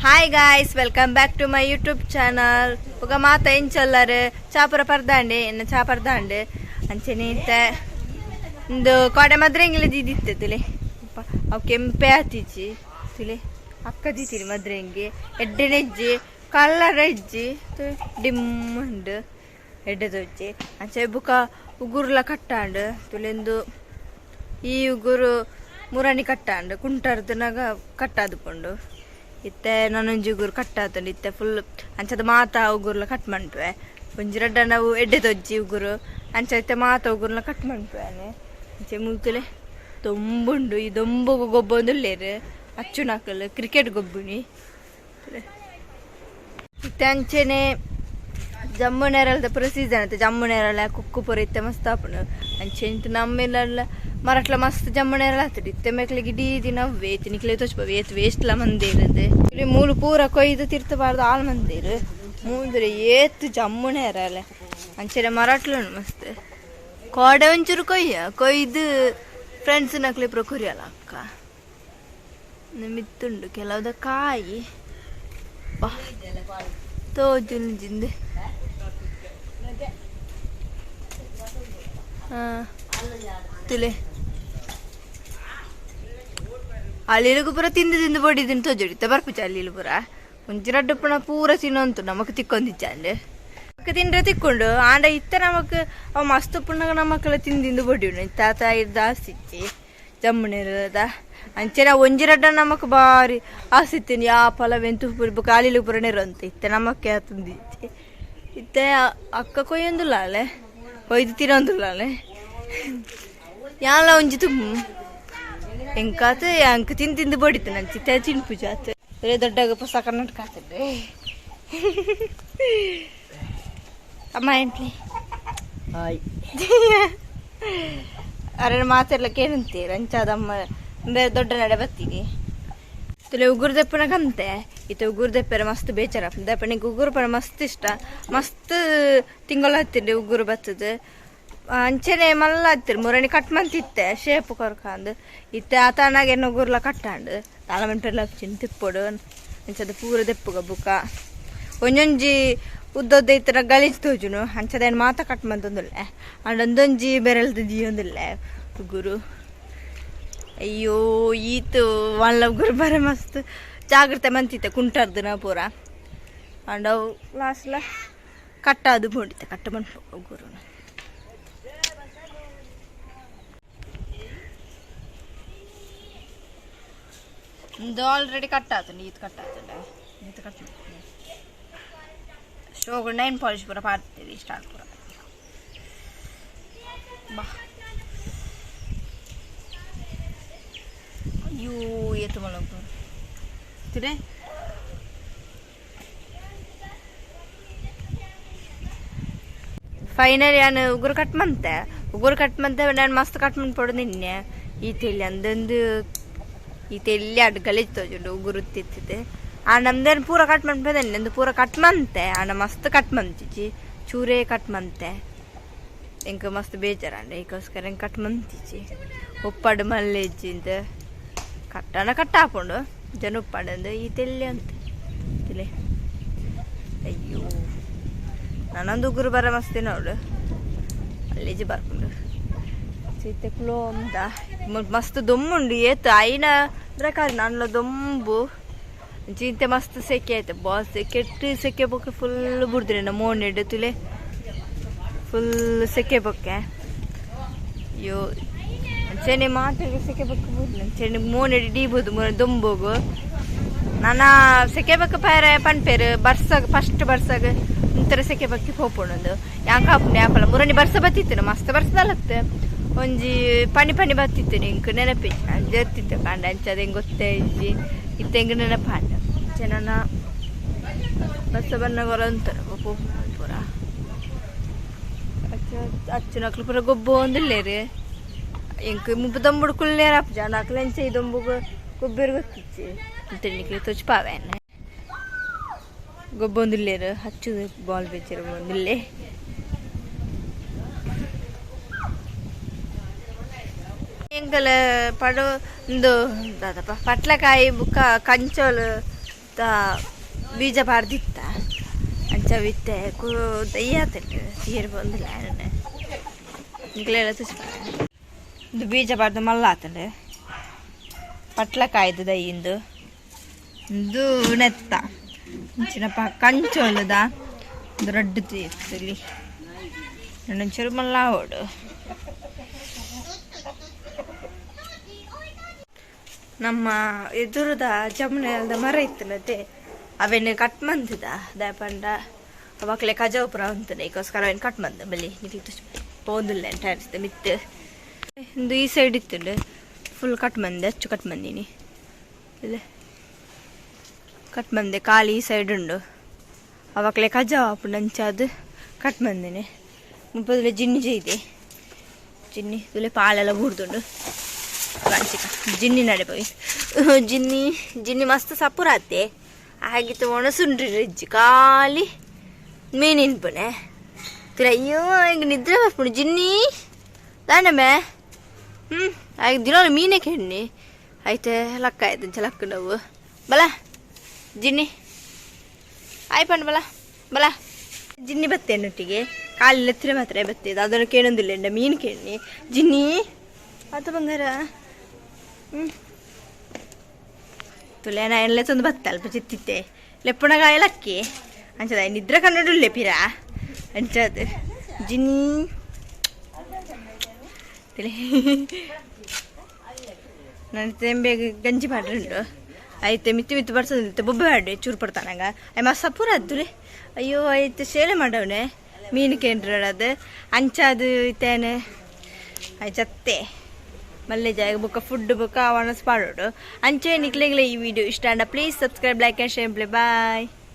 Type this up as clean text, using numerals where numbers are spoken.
Hi guys, welcome back to my YouTube channel. ಬೊಕ ಮಾತ ಎಂಚೊಲ್ಲರ್ ಚಾಪುರ ಪರ್ದಾಂಡೆ ಎನ್ನ ಚಾ ಪರ್ದಾಂಡ್ ಅಂಚೆನೆ ಇತ್ತೆ ಉಂದು ಕೋಡೆ ಮದ್ರೆಂಗಿಲ ದೀದಿತ್ತೆ ತುಲೆ. ಅವು ಕೆಂಪೆ ಆತಿಜಿ ತುಲೆ. ಅಕ್ಕ ದೀತಿರಿ ಮದ್ರೆಂಗಿ ಎಡ್ಡೆ ನೆಜ್ಜಿ ಕಲ್ಲರ್ ಇಜ್ಜಿ ಡಿಮ್ ಉಂಡು ಎಡ್ಡೆ ತೋಜಿ. ಅಂಚೆ ಬುಕ ಉಗುರ್ಲ ಕಟ್ಟಾಂಡ್ ತುಲೆಂದು ಈ ಉಗುರು ಮುರಣಿ ಕಟ್ಟಾಂಡ್ ಕುಂಟರ್ದನಾಗ ಕಟ್ಟಾದುಕೊಂಡು ಇತ್ತೆ ನನೊಂಜಿ ಉಗುರು ಕಟ್ಟಾತುಂಡು ಇತ್ತೆ ಫುಲ್ ಅಂಚದ ಮಾತ ಉಗುರ್ಲ ಕಟ್ ಮನ್ಪುವೆ. ಒಂಜಿ ರಡ್ಡ ನಾವು ಎಡ್ಡೆ ತೊಜ್ಜಿ ಉಗುರು ಅಂಚ ಇತ್ತೆ ಮಾತ ಉಗುರ್ಲ ಕಟ್ ಮನ್ಪುವೆ. ಅಂಚೆ ಮುಲ್ತುಲೆ ದೊಂಬುಂಡು, ಈ ದೊಂಬುಗು ಗೊಬ್ಬೊಂದುಲ್ಲೆರ್ ಅಚ್ಚುನಕುಲು ಕ್ರಿಕೆಟ್ ಗೊಬ್ಬುನಿ. ಇತ್ತೆ ಅಂಚೆನೆ ಜಮ್ಮು ನೇರಳದ ಪೂರ ಸೀಸನ್ ಇತ್ತೆ. ಜಮ್ಮು ನೇರಳೆ ಕುಕ್ಕು ಪೂರ ಇತ್ತೆ ಮಸ್ತ್ ಆಪುಂಡು. ಅಂಚೆ ಇಂತ ನಮ್ಮೆಲ್ಲ ಮರಟ್ಲ ಮಸ್ತ್ ಜಮ್ಮು ನೇರಳೆ ಆತುಂಡು. ಇತ್ತೆ ಮೆಕ್ಲೆಗ್ ಇಡೀ ದಿನ ಅವ್ವೆ ಇತ್ತೆ ನಿಕ್ಲೆ ತೋಜ್ಪಾವೆ ಏತ್ ವೇಸ್ಟ್ ಲ ಮಂದೇರ್. ಇಲ್ಲಿ ಮೂಲು ಪೂರ ಕೊಯ್ದು ತಿರ್ತ್ ಪಾಡ್ದ್ ಆಲ್ ಮಂದೇರ್. ಮೂಂದ್ರೆ ಏತ್ ಜಮ್ಮು ನೇರಳೆ ಅಂಚೆನೆ ಮರಟ್ಲ ಉಂಡು ಮಸ್ತ್. ಕೋಡೆ ಒಂಚೂರು ಕೊಯ್ಯ ಕೊಯ್ದು ಫ್ರೆಂಡ್ಸ್ ನಕ್ಲೆ ಪೂರ ಕೊರಿಯಲ್ಲ ಅಕ್ಕ ಮಿತ್ತುಂಡು ಕೆಲವುದ ಕಾಯಿ ತೋಜುಂಜಿಂದು. ತುಲೆ ಅಲ್ಲಿಗೂ ಪೂರ ತಿಂದು ತಿಂದು ಬಡಿದಿನ ತೋಜೊಡಿತ್ತ ಬರ್ಪುಜ. ಅಲ್ಲಿಲು ಪೂರ ಒಂಜಿ ರಡ್ಡ್ ಪುಣ ಪೂರ ತಿನ್ನೊಂತು ನಮಕ್ ತಿಕ್ಕೊಂದಿಜ್ಜಾಂಡ್. ತಿಂದ್ರೆ ತಿಕ್ಕೊಂಡು ಆಂಡ ಇತ್ತೆ ನಮಕ್ ಅವು ಮಸ್ತ್ ಪುಣ್ಣಗ ನಮಕ್ಲ ತಿಂದಿಂದು ಬೊಡಿಯುಂಡು. ತಾತ ಜಾಸ್ತಿ ಇಜ್ಜಿ ಜಮ್ಮುನಿರದ. ಅಂಚೆನೆ ಒಂಜಿ ರಡ್ಡ ನಮಕ್ ಬಾರಿ ಆಸೆ ಇತ್ತಿನಿ ಯಾ ಫಲವೆಂತು ಬೊಕ ಅಲಿಲು ಪೂರ ನೆರೊಂತು. ಇತ್ತೆ ನಮಕ್ ಆತುಂದಿಜ್ಜಿ. ಇತ್ತೆ ಅಕ್ಕ ಕೊಯ್ಯೊಂದುಲ್ಲಾಲೆ ಕೊಯ್ದು ತಿನ್ನೊಂದುಲ್ಲಾಲೆ ಯಾನ್ಲ ಒಂಜಿ ತುಮ್ಮು ಎಂಕಾತ್ ಅಂಕ್ ತಿಂದು ತಿಂದು ಬಡಿತು ನಂಚಿ ಇತ್ತೆ ತಿನ್ಪುಜಾತ್. ದೊಡ್ಡ ಪೊಸ ಕರ್ನಾಟಕ ಆತುಂಡು. ಅಮ್ಮ ಎಂಟ್ಲಿ ಹಾಯ್. ಅರೆನ ಮಾತೆರ್ಲ ಕೇನಂತೀರ್ ಅಂಚಾದಮ್ಮ ದೊಡ್ಡ ನಡೆ ಬತ್ತೀನಿ. ತುಲೆ ಉಗುರು ದೆಪ್ಪುನ ಕಂತೆ ಇತ್ತೆ ಉಗುರು ದೆಪ್ಪೆರೆ ಮಸ್ತ್ ಬೇಜಾರಾಪುಂಡು. ದೆಪ್ಪನಿಗೆ ಉಗುರು ಪಂಡ ಮಸ್ತ್ ಇಷ್ಟ. ಮಸ್ತ್ ತಿಂಗೊಲು ಹತ್ತಿಂಡೆ ಉಗುರು ಬತ್ತದು. ಅಂಚೆನೆ ಮಲ್ಲ ಆತಿರ್ ಮುರಣಿ ಕಟ್ ಮಂತಿತ್ತೆ ಶೇಪ್ ಕೊರ್ಕಂದು. ಇತ್ತೆ ಆತನಾಗ ಎನ್ನ ಉಗುರ್ಲ ಕಟ್ಟಾಂಡು ದಾಲ ಮನ್ಪೆರ್ಲ ತಿಪ್ಪೊಡು. ಅಂಚದ ಪೂರ ದೆಪ್ಪುಗ ಬುಕ ಒಂಜೊಂಜಿ ಉದ್ದೊದ್ದ ಇತ್ತರ ಗಲೀಜ್ ತೋಜುನು. ಅಂಚದೇನು ಮಾತ ಕಟ್ ಮಂತೊಂದುಲ್ಲೆ ಅಂಡ ಒಂದೊಂಜಿ ಬೆರಳ್ದು ದೀಯೊಂದುಲ್ಲೆ ಉಗುರು. ಅಯ್ಯೋ ಈತ್ ಮಲ್ಲ ಉಗುರು ಬರ ಮಸ್ತ್ ಜಾಗ್ರತೆ ಮಂತಿತ್ತೆ ಕುಂಟರ್ದು ಪೂರ. ಅಂಡ ಅವು ಲಾಸ್ಟ್ಲ ಕಟ್ಟಾದು ಪೋಂಡಿತ್ತೆ ಕಟ್ಟ ಮನ್ಪು ಉಗುರು. ಇದು ಆಲ್ರೆಡಿ ಕಟ್ ಆತುಂಡು ಈತ್ ಕಟ್ ಆತುಂಡು ಈತ್ ಕಟ್. ಶೋಗು ನೈನ್ ಪಾಲಿಶ್ ಪೂರ ಪಾಡ್ತೀವಿ ಸ್ಟಾರ್ಟ್ ಪೂರ ಬಾ. ಅಯ್ಯೋ ಏತು ಮಲ್ಲ ತಿರೆ. ಫೈನಲಿ ನಾನು ಉಗುರು ಕಟ್ ಮಂತೆ. ಉಗುರು ಕಟ್ ಮಂತೆ ನಾನು ಮಸ್ತ್ ಕಟ್ ಮನ್ಪೊಡು ನಿನ್ನೆ. ಈ ತೆಲ್ಲಿ ಅಂದೊಂದು ಈ ತೆಲ್ಲಿ ಅಡ್ ಗಲೀಜ್ ತೋಜುಂಡು ಉಗುರು ತಿತ್ತಿದೆ. ಆ ನಮ್ದೇನು ಪೂರ ಕಟ್ ಮನ್ಪೆದನ್ನೆ ನಂದು ಪೂರ ಕಟ್ ಮಂತೆ. ಆಂಡ ಮಸ್ತ್ ಕಟ್ ಮಂತಿಜಿ ಚೂರೇ ಕಟ್ ಮಂತೆ. ಎಂಕ್ ಮಸ್ತ್ ಬೇಜಾರಾಂಡ ಐಕೋಸ್ಕರ ಎಂಕ್ ಕಟ್ ಮಂತಿಜಿ. ಉಪ್ಪಡು ಮಲ್ಲೆಜ್ಜಿಂದ್ ಕಟ್ಟನ ಕಟ್ ಆಪುಂಡು ಜನ ಉಪ್ಪಂಡು ಈ ತೆಲ್ಲಿ ಅಂತ ತಿಲೆ. ಅಯ್ಯೋ ನಾನೊಂದು ಉಗುರು ಬರ ಮಸ್ತ್ ನೋಡು ಅಲ್ಲೇಜಿ ಬರ್ಪುಂಡು. ಇತ್ತೆ ಕುಲೋಂದ ಮಸ್ತ್ ದೊಂಬುಂಡು ಏತ್ ಐನ ಪ್ರಕಾರ ನಾನ್ಲ ದೊಂಬು ಇಂಚ ಮಸ್ತ್ ಸೆಕೆ ಆಯ್ತು ಬಾಸ್ ಕೆಟ್ಟ ಸೆಕೆ ಬೊಕ್ಕೆ ಫುಲ್ ಬುಡ್ದಿರಿ ಮೋನೆಡ್ ತುಲೆ ಫುಲ್ ಸೆಕೆ ಬೊಕ್ಕೆ. ಅಯ್ಯೋ ಅಂಚೆನೆ ಮಾತೆಗೆ ಸೆಕೆ ಬೊಕ್ಕೆ ಬುಡ್ದು ಅಂಚೆನೆ ಮೋನೆಡ್ ಡೀಬೋದು ಮೋನೆ ದೊಂಬುಗು. ನಾನ ಸೆಕೆ ಬೊಕ್ಕ ಪೇರೆ ಪನ್ಪೇರು ಬರ್ಸಾಗ ಫಸ್ಟ್ ಬರ್ಸಾಗ ಒಂಥರ ಸೆಕೆ ಬಕ್ಕಿ ಪೋಪುಂಡು. ಯಾಂಕ ಆಪುಂಡು ಯಾಪಲ ಮುರಣಿ ಬರ್ಸ ಬತ್ತಿತ್ತು ಮಸ್ತ್ ಬರ್ಸದಲತ್ತೆ ಒಂಜಿ ಪನಿ ಪನಿ ಬತ್ತಿತ್ತು ಎಂಕ್ ನೆನಪಿ ಜತ್ತಿತ್ತು ಕಾಂಡ ಅಂಚ ಅದು ಗೊತ್ತೇ ಇಜ್ಜಿ ಇತ್ತೆ ಎಂಕ್ ನೆನಪಾಂಡ. ಅಂಚೆ ನನ್ನ ಬರ್ಸ ಬನ್ನಗ ಅಂತಾರೆ ಪೂರ ಅಚ್ಚುನಕ್ಲು ಪೂರ ಗೊಬ್ಬೊಂದುಲ್ಲೆರ್ ಎಂಕ್ ಮುಲ್ಪ ದೊಂಬುಡು ಕುಲ್ಲೇರ ಆಪುಜಿ. ಆಂಡ ಅಕ್ಲು ಎಂಚ ಈ ದೊಂಬುಗು ಗೊಬ್ಬೆರ್ ಗೊತ್ತಿಜ್ಜಿ. ನಿಕ್ಲೆ ತೋಜ್ಪಾವೆ ಗೊಬ್ಬೊಂದುಲ್ಲೆರ್ ಅಚ್ಚು ಬಾಲ್ ಬೇಜಾರ್ ಒಂದುಲ್ಲೆ. ಎಂಕಲ ಪಡು ಉಂದು ದಾದಪ್ಪ ಪಟ್ಲಕಾಯಿ ಬುಕ್ಕ ಕಂಚೋಲು ಬೀಜ ಪಾಡ್ದಿತ್ತ ಅಂಚ ಇತ್ತೆ ಕು ದಯ್ಯಾತುಂಡು ತೀರ್ ಬಂದಿಲ್ಲ ನಿಕ್ಲೆಲ ಇದು ಬೀಜ ಪಾಡ್ದು ಮಲ್ಲ ಆತುಂಡು ಪಟ್ಲಕಾಯ್ದು ದಯ್ಯಿಂದು ಇಂದು ನೆತ್ತ ಇಂಚಿನಪ್ಪ ಕಂಚೊಲುದ ಇಂದು ರಡ್ಡ್ ತೂಯೆರ್ ಒಂಚೂರು ಮಲ್ಲ ಆವೊಡು. ನಮ್ಮ ಎದುರುದ ಜಮುನೆಲ್ದ ಮರ ಇತ್ತುನತೆ ಅವೆನ್ ಕಟ್ ಮಂತುದ ದಾಯೆ ಪಂಡ ಅವಕ್ಲೆ ಕಜವು ಪೂರ ಉಂತುಂಡು ಐಕೋಸ್ಕರ ಅವೆನ್ ಕಟ್ ಮಂದ ಬಲಿ ನಿಕ್ಲೆ ಪೋವೊಂದುಲ್ಲೆ ಟೈಲ್ಸ್ ಮಿತ್ತ್ ಇಂದು ಈ ಸೈಡ್ ಇತ್ತುಂಡು ಫುಲ್ ಕಟ್ ಮಂದೆ ಅಚ್ಚು ಕಟ್ ಮಂದಿನಿ ಇಲ್ಲೇ ಕಟ್ ಮಂದೆ ಖಾಲಿ ಈ ಸೈಡ್ ಉಂಡು ಅವಕ್ಲೆ ಕಜವು ಆಪುಂಡು ಅಂಚಾದ್ ಕಟ್ ಮಂದಿನಿ ಮುಲ್ಪದ ಜಿನ್ನಿ ಜೈದೆ ಜಿನ್ನಿ ತುಲೆ ಪಾಲೆಲ್ಲ ಬೂರ್ದುಂಡು ಕಾಂಚಿಕ ಜಿನ್ನಿ ನಡೆ ಪೋಯಿ ಜಿನ್ನಿ ಜಿನ್ನಿ ಮಸ್ತ್ ಸಪುರಾತೆ ಆಗಿತ್ತು ಒಣಸುಂಡ್ರಿ ರಿಜ್ಜಿ ಖಾಲಿ ಮೀನ್ ಇನ್ಪುನೆ ತುಲೆ ಅಯ್ಯೋ ಇಂಗ್ ನಿದ್ರೆ ಬರ್ಪುಂಡು ಜಿನ್ನಿ ದಾನಮೆ ಆಯ್ತು ದಿನ ಮೀನೇ ಕೆಣ್ಣಿ ಐತೆ ಲಕ್ಕ ಆಯ್ತು ಅಂಚ ಲಕ್ಕ ನಾವು ಬಲ ಜಿನ್ನಿ ಆಯ್ ಪಂಡು ಬಲ ಬಲ ಜಿನ್ನಿ ಬತ್ತೇನೊಟ್ಟಿಗೆ ಕಾಲಿ ಲೆತ್ತಿರ ಮಾತ್ರ ಬತ್ತಿದ್ದು ಅದನ್ನು ಕೇಳೊಂದಿಲ್ಲ ಮೀನು ಕೇಳಿ ಜಿನ್ನಿ ಆತ ಬಂಗಾರ ತುಲೆ ನಾ ಲೆತ್ತೊಂದು ಬತ್ತ ಅಲ್ಪ ಚಿತ್ತಿತ್ತೆ ಲೆಪ್ಪುನಗಾಯ ಲಕ್ಕಿ ಅಂಚದ ನಿದ್ರೆ ಕನ್ನಡ ಪಿರ ಅಂಚದ ಜಿನ್ನಿ ತುಲೆ ನನ್ನ ತೆಂಬೆಗ್ ಗಂಜಿ ಪಾಡ್ರುಂಡು ಐತೆ ಮಿತ್ತು ಮಿತ್ತು ಬರ್ಸೋದಿತ್ತು ಬೊಬ್ಬೆ ಪಾಡ್ಡೆ ಚೂರು ಪಡ್ತಾನಂಗ I ಮಸ್ತ್ ಅದ್ದುಲೆ ಅಯ್ಯೋ ಐತೆ ಸೇಲೆ ಮಾಡವನೆ ಮೀನು ಕೇಂದ್ರ ಅಂಚಾದು ಇತ್ತೇನೆ I ಚತ್ತೆ ಮಲ್ಲೆ ಜಾಗ ಬೊಕ್ಕ ಫುಡ್ ಬೊಕ್ಕ ಒಣಸ್ ಪಾಡೋಡು ಅಂಚೆ ನಿಕ್ಲೆಗ್ಲೆ ಈ ವಿಡಿಯೋ ಇಷ್ಟ ಅಂಡ please subscribe, like and share. Bye.